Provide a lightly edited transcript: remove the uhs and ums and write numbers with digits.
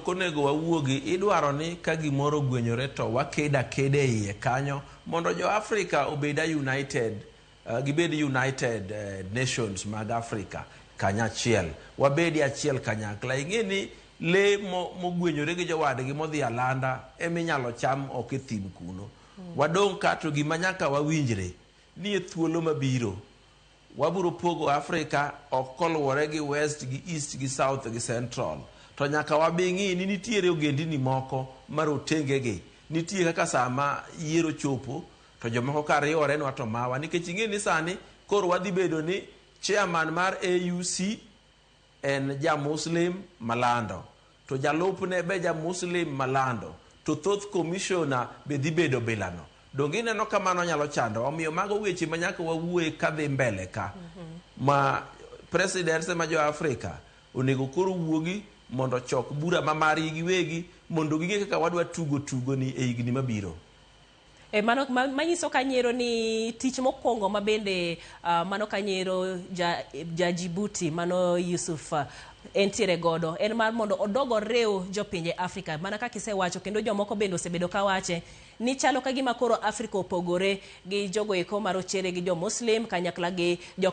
ok onego wawuogi. Idwaro ni ka gimoro ogwenyore to wakedo akeda e iye kanyo mondo jo Africa obed a united, gibed United Nations mag Africa kanyachiel. Wabedi achiel kanyakla. Ing'e ni le mogwenyore gi jowadgi modhi alanda eminyalo cham ok e thim kuno. Wadong' ka to gima nyaka wawinjre ni e thuolo mabiro wabiro pogo Africa ok koluwore gi West gi East gi South gi Central. To nyaka wabing'i ni nitiere ogendini moko marotengegi. Nitie kaka sama yiero chopo to jomoko ka riwore nwa to mawa nikech ing'e ni sani koro wadhi bedo ni chairman mar AUC en ja Muslim malando to jalupne be ja Muslim malando to thoth commissioner be dhi bedo bilano. Donge ineno ka mano nyalo chando? Omiyo mago weche ma nyaka wawuoye kadhi mbele ka. Ma presidents ma jo Afrika onego koro wuogi mondo ochok bura ma margi giwegi mondo ging'e kaka wadwa tugo tugo ni e higni mabiro. E, mano manyiso kanyiero ni tich mokwongo ma bende mano kanyiero ja Djibouti mano Yusuf entiere godo en mar mondo odog oriw jopinje Afrika mana kaka isewacho kendo jomoko bende osebedo kawache ni chalo ka gima koro Afrika opogore gi jogo eko marochere gi jo Muslim kanyakla gi jo